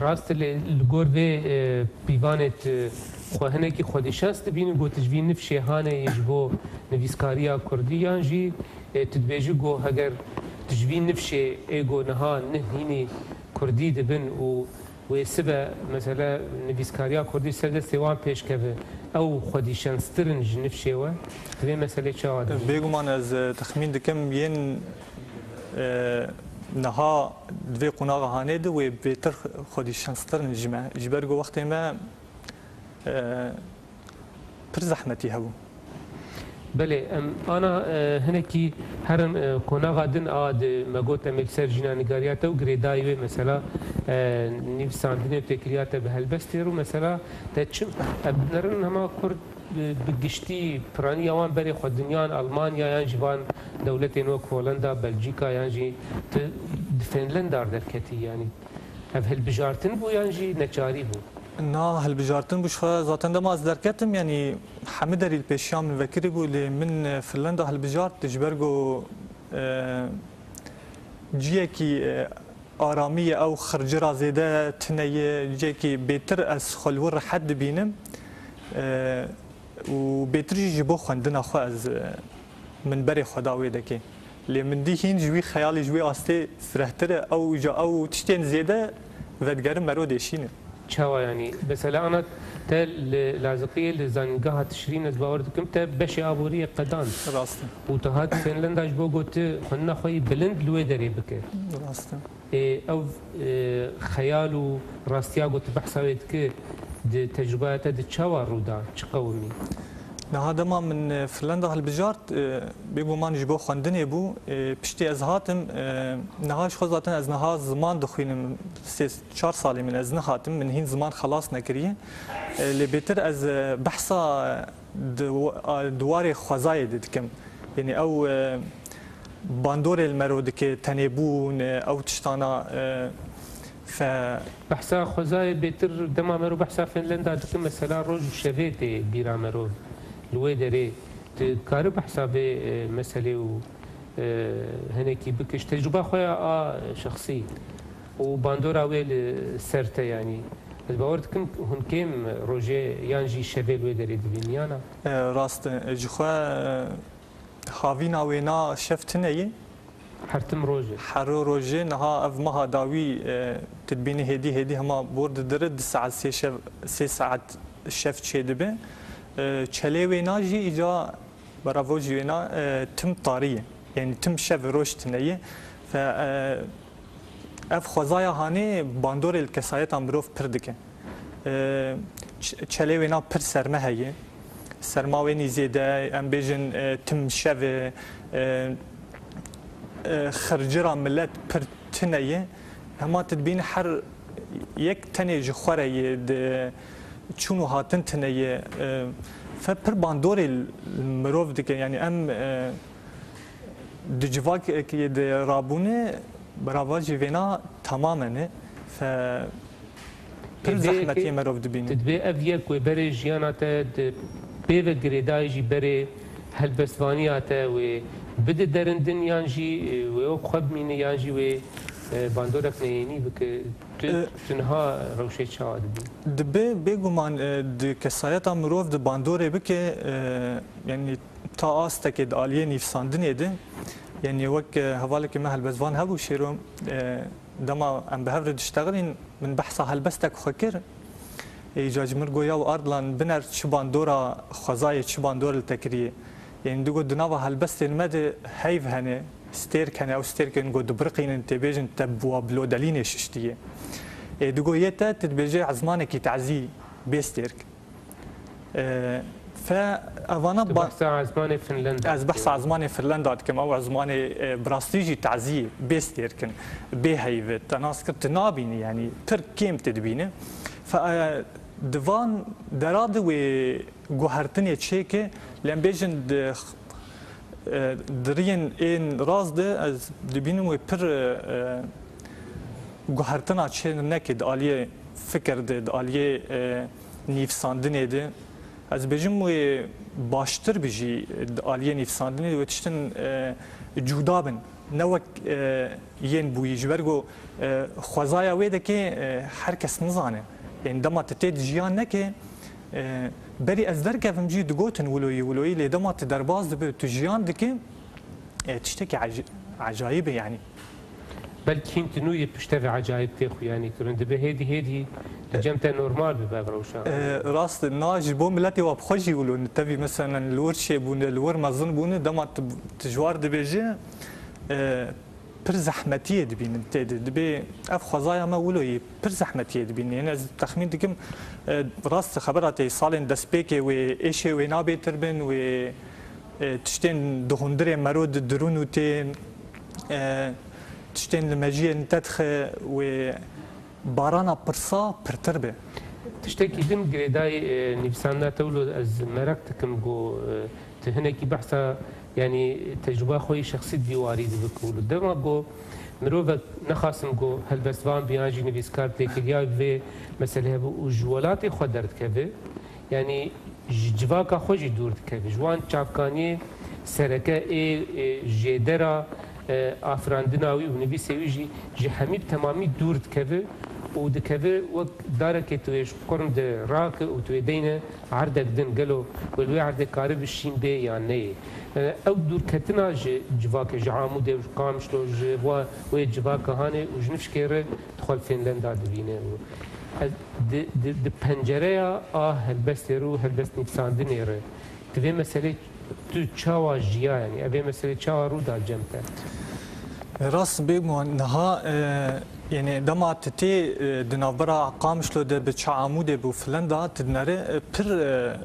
Rast e, lê li gor vê, e, pîvanê tu xwe hinekî xwedîşans dibînî, got tu ji vî nifşê hanê yê ji bo nivîskariya kurdî, yan jî, e, tu dibêjî got heger tu ji vî nifşê ê got niha nih hînî kurdî dibin û Wê sibe, mesela, nivîskariya kurdî ser destê wan pêş keve, ew xwedîşenstir in ji nifşê we? Di vê meselê çawa dibînî? Bêguman ez, e, texmîn dikim yên, e, niha di vê qonaxa hanê de wê bêtir xwedîşenstir in ji me. Ji ber ku wextê me, e, pir zehmetî hebû. Belê, em ana, e, hinekî herin, e, qonaxa din a di me got em ê li ser jîna nigariya te û girêdayî wê mesela, e, nivîsandinê û têkiliya te bi helbestê re û mesela te çi, em binerin hema kurd, e, bi giştî piraniya wan berê xwe dinyan Almanya yan ji van dewletên wek Holenda, Belcîka yan jî tu di Finlenda derketî yanî. Ev hilbijartin bû yan jî neçarî bû? Na, hilbijartin bû ji xwe zaten dema ez derketim, yanî hemû derî li pêşiya min vekirî bû, lê min, e, Finlenda hilbijart ji ber ku, e, ciyekî, e, aramî ye, ew xircira zêde tune ye, ciyekî bêtir ez xwe li wir rehet dibînim, e, û bêtir jî ji bo xwendina xwe ez, e, min berê xwe da wê dekê. Lê min dî hîn ji wî xeyalî, ji wî astê firehtir e. Ew îca ew tiştên zêde vedigerin mero dêşînin. Çawa yanî? Mesela ana te li Laziqiyê li zanîngeha tişrîn ez bawer dikim te beşê aboriyê qedand. Rast e. Û te hat Finlanda ji bo ku tu xwendina xwe yî bilind li wê derê bike. Rast e. Ê, ew, e, xeyal û rastiya ku tu behsa wê dikî, di tecrûbeya te de çawa rû da, çi qewimî? Niha dema min, e, Finlanda hilbijart, e, bêguman ji bo xwendinê bû. E, piştî ez hatim, e, niha ji xwe zaten ez niha ziman dixwînim, sê çar salê min ez nehatim, min hîn ziman xelas nekiriye. E, lê bêtir ez, e, behsa di, a, di warê xwezayê de dikim. Yanî ew, e, bandorê li mero dike, tenêbûn, e, ew tiştana, e, fe- Behsa xwezayê bêtir dema mero behsa Finlanda dikim, mesela roj û şevê tê bîra mero. Li wê derê tu kari behsa vê, e, meselê û, e, hinekî bike ji tecrûba xwe ya a şexsî û bandora wê li ser te yanî. Ez bawer dikim hûn kêm rojê yan jî şevê li wê derê dibîn, ya na? E, rast e. Ji xwe, e, havîna wêna şev tune ye. Her tim roj e. Hero rojê, niha ev meha dawî, e, tu dibînî hêdî hêdî hema bor didire, du saet sê şev, sê saet şev çêdibe. E, çelê wêna jî îca beravo jî wêna, e, tim tarî ye. Yanî tim şev roj tune ye. Fe, e, ev xwezaya hanê bandorê li kesayeta mirov pir dike. E, ç-, çelê wêna pir serme heye. Serma wênî zêde, em bêjin, e, tim şev e, e, e, xircira milet pir tune ye. Hema tu dibînî her yek tenê ji xwe re ye, di çûn û hatin tune ye. E, fe pir bandorê li mirov dike. Yanî em, e, di civakekê de rabûne, berava jî vêna temamen e. Fe pir Ê, vê zehmetiyê yekê merov dibîne. Tu dibê ev yek wê berê jiyana te di pê ve girêdayî jî berê helbestvaniya te wê bide derindin yan jî, e, wê wek xwe bimîne yan jî wê, e, bandorek neyênî bike. Tu, E, tu niha rewşê çawa dibî? Dibe bêguman, e, di kesayeta mirov di bandorê bike, e, yanî ta astekê di aliyê nivîsandinê de, yanî wek, e, hevalekî me helbestvan hebû Şêro, e, dema em bi hev re diştexilîn, min behsa helbestek xwe kir. Ê, îca ji min got, ya Ardilan, biner çi bandora xwezayê, çi bandor li te kiriye. Yanî digot, di nava helbestên me de heyv hene, stêrk hene, ew stêrkên ku dibiriqînin, tê bêjin te bi wa bi lodelînê şiştiye. Ê, digot, yê te, tu dibêjê ezmanekî tazî bê stêrk. E, fe evana Tu ba- behsa ezmanê Finlanda Ez dikî. behsa ezmanê Finlanda dikim. Ew ezmanê, e, bi rastî jî tazî bê stêrk in, bê heyv e. Te nas kir, tu nabînî, yanî pir kêm tu dibînî. Fe, e, di van dera de wê guhertinê çêke, lê em bêjin di, e, di riyên ên rast de ez dibînim wê pir, e, guhertina çê neke di aliyê fikir de, di aliyê, e, nivîsandinê de. Ez bêjim wê baştir bi jî di aliyê nivîsandinê de wê tiştin, e, cuda bin. Ne wek, e, yên bûyî. Ji ber ku, e, xwezaya wê deke, e, her kes nizane. Yanî dema tu tê di jiyan neke, e, berî ez derkevim jî digotin wiloyî, wiloyî, lê dema tu derbas dibe, tu jiyan dike, e, tiştekî ec-, ecayîb e yanî. Belkî hîn tu nû yê piştevê ecayîb tê xuyanî kirin. Dibe hêdî hêdî li cem te normal bibe ev rewşa. E, rast e. Na ji bo miletê wa bi xwe jî wilo. Tevî meselen li wir çêbûne, li wir mezin bûne, dema tu, tu ji war dibêje, e, pir zehmetiyê dibînin tê de. Dibê ev xwezaya me wilo yê pir zehmetiyê dibînin. Yanî ez texmîn dikim, e, rast e, xebera tê salên destpêkê wê êşê wê nabêtir bin, wê, e, tiştên di hundirê mero de dirûn û tên, e, tiştên li mejiyê nitedxe wê barana pirsa pirtir be. Tiştekî din girêdayî, e, nivîsandina te wilo ez meraq dikim ku, e, tu hinekî behsa, yanî tecrûba xwe yî şexsî di vî warî de bik û li dema ku mirovek nexasim ku helbestvan bi yan jî nivîskar têkiliya vê meselê hebe û ji welatê xwe derdikeve, yanî ji civaka xwe jî dûr dikeve. Ji wan çavkaniyê sereke ê, ê jêdera, e, afirandina wî û nivîsê wî jî ji hemî bi temamî dûr dikeve û dikeve wek darekê tu yê ji qurm de rake û tu yê deyne erdek din. Gelo wê li wê erdê karibe şîn bê yan neyê? E, ew dûrketina ji civakê, ji Amûdê û ji Qamişlo, ji wa wê civaka hanê û ji nifşkê re dixwe li Fînlenda dibîne. Û ez di, di, di pencereya a helbestê re û helbestnivîsandinê re, di vê meselê tu çawa jiya, yanî ev ê meselê çawa rû da cem te? Rast bê mu niha, e, yanî dema tu tê, e, di navbera Qamişlo de bi çi Amûdê bû filan da tu dinere, e, pir, e,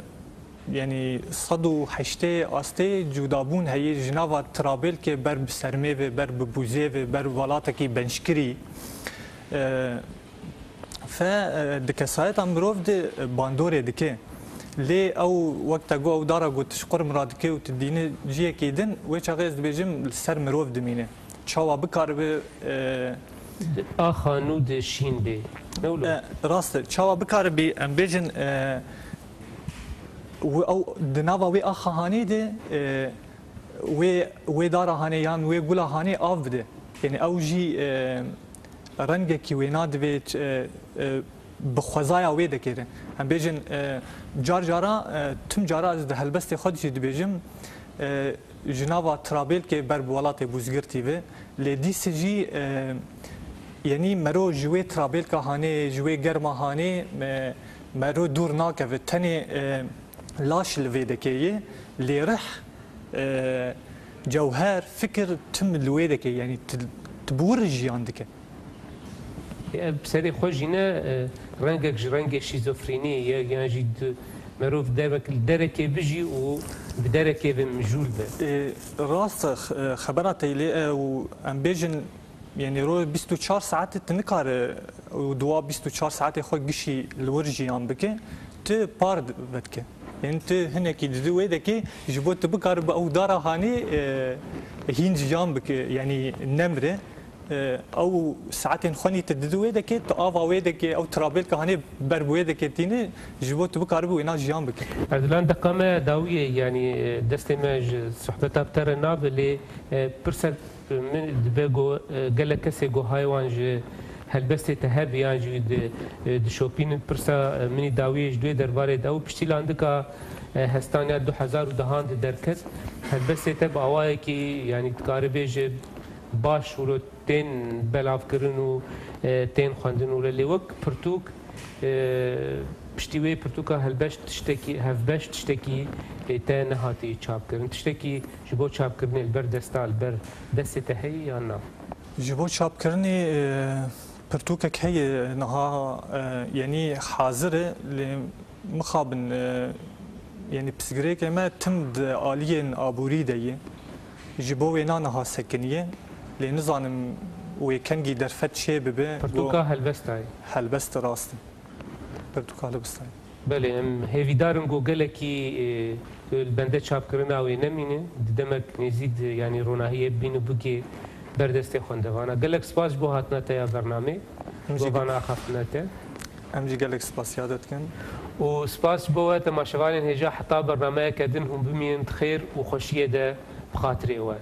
yanî sed û heştê astê cudabûn heye ji nava Trabêlkê ber bi Sermê ve, ber bi Bûzê ve, ber bi welatekî benşkirî. E, Fe, e, di kesayeta mirov de, e, bandorê dike. Lê ew wek te got, ew dara ku tu ji qurm radike û tu dîne ciyekê din, wê çaxê ez dibêjim li ser mirov dimîne. Çawa bikaribe, e, Di axa nû de şîn bê. Ne wilo? E, rast e. Çawa bikaribe, em bêjin, e, wi-, ew di nava wê axa hanê de, e, wê, wê dara hanê yan wê gula hanê av bide. Yanî ew jî, e, rengekî wêna divê, e, e, bi xwezaya wê dekê re. Em bêjin, e, car cara, e, tim cara ez di helbestê xwe de jî dibêjim, e, ji nava Trabêlkê ber bi welatê Bûzgirtî ve. Lê dîse jî, e, yanî mero ji wê Trabêlka hanê, ji wê germa hanê, e, mero dûr nakeve. Tenê, e, laş li vê dekê ye, lê rih, e, cewher, fikir tim li wê dike, yanî tu, tu bi wir jiyan dike. Ev bi serê xwe jî ne, e, rengek ji rengê şîzofrenî ye, yan jî di, merov derek, li derekê bijî û bi derekê ve mijûl be. E, rast e, x-, e, xebera te lê e û em bêjin, Yanî roj bîst û çar saetê tu nikare û di wa bîst û çar saetê xwe gişî li wir jiyan bike, tu par vedike. Yanî tu hinekî didî wê dekê ji bo tu bikaribe ew dara hanê, e, hîn jiyan bike, yanî nemre. E, ew saetên xwenî tu didî wê dekê, tu ava wê dekê, ew trabêlka hanê ber bi wê dekê tîne, ji bo tu bikaribe wêna jiyan bike. Erdilan, deqa me dawiyê, yanî, e, destê me ji sohbeta bi te re nabe, lê, e, pirsek Min dibe ku, e, gelek kesê ku hay wan ji helbestê te hebe yan jî di, e, dişopînin. Pirsa, e, min î dawiyê ji duê derbarê de ew piştî landika, e, hestaniya du hezar û dehan de derket. Helbestê te bi awayekî, yanî dikare bêje baş wilo tên belavkirin û, e, tên xwendin wilo. Lê wek pirtûk, E, piştî wê pirtûka helbeş tiştekî, hevbeş tiştekî, e, te nehatî çapkirin? Tiştekî ji bo çapkirinê li ber desta, li ber destê te heye yan na? Ji bo çapkirinê, e, pirtûkek heye niha, e, yanî hazir e, lê mixabin, e, yanî pirsgirêkê me tim di aliyên aborî de ye. Ji bo wêna niha sekiniye. Lê nizanim wê kengî derfet çê bibe. Pirtûka helbesta ye. Helbest rast e. Pirtûka helbesta ye. Belê, em hêvîdar in ku gelekî, e, li bende çapkirina wê nemîne, di demek nêzîk de, yanî ronahiyê bibîn û bigê ber destê xwendevana. Gelek spas ji bo hatina te ya bernamê, ji bo vana axaftina te. Em jî gelek spasiya te dikin. Û spas ji bo we temaşevanên hêja, heta bernameyeke din hûn bimînin di xêr û xweşiyê de bi xatirê we.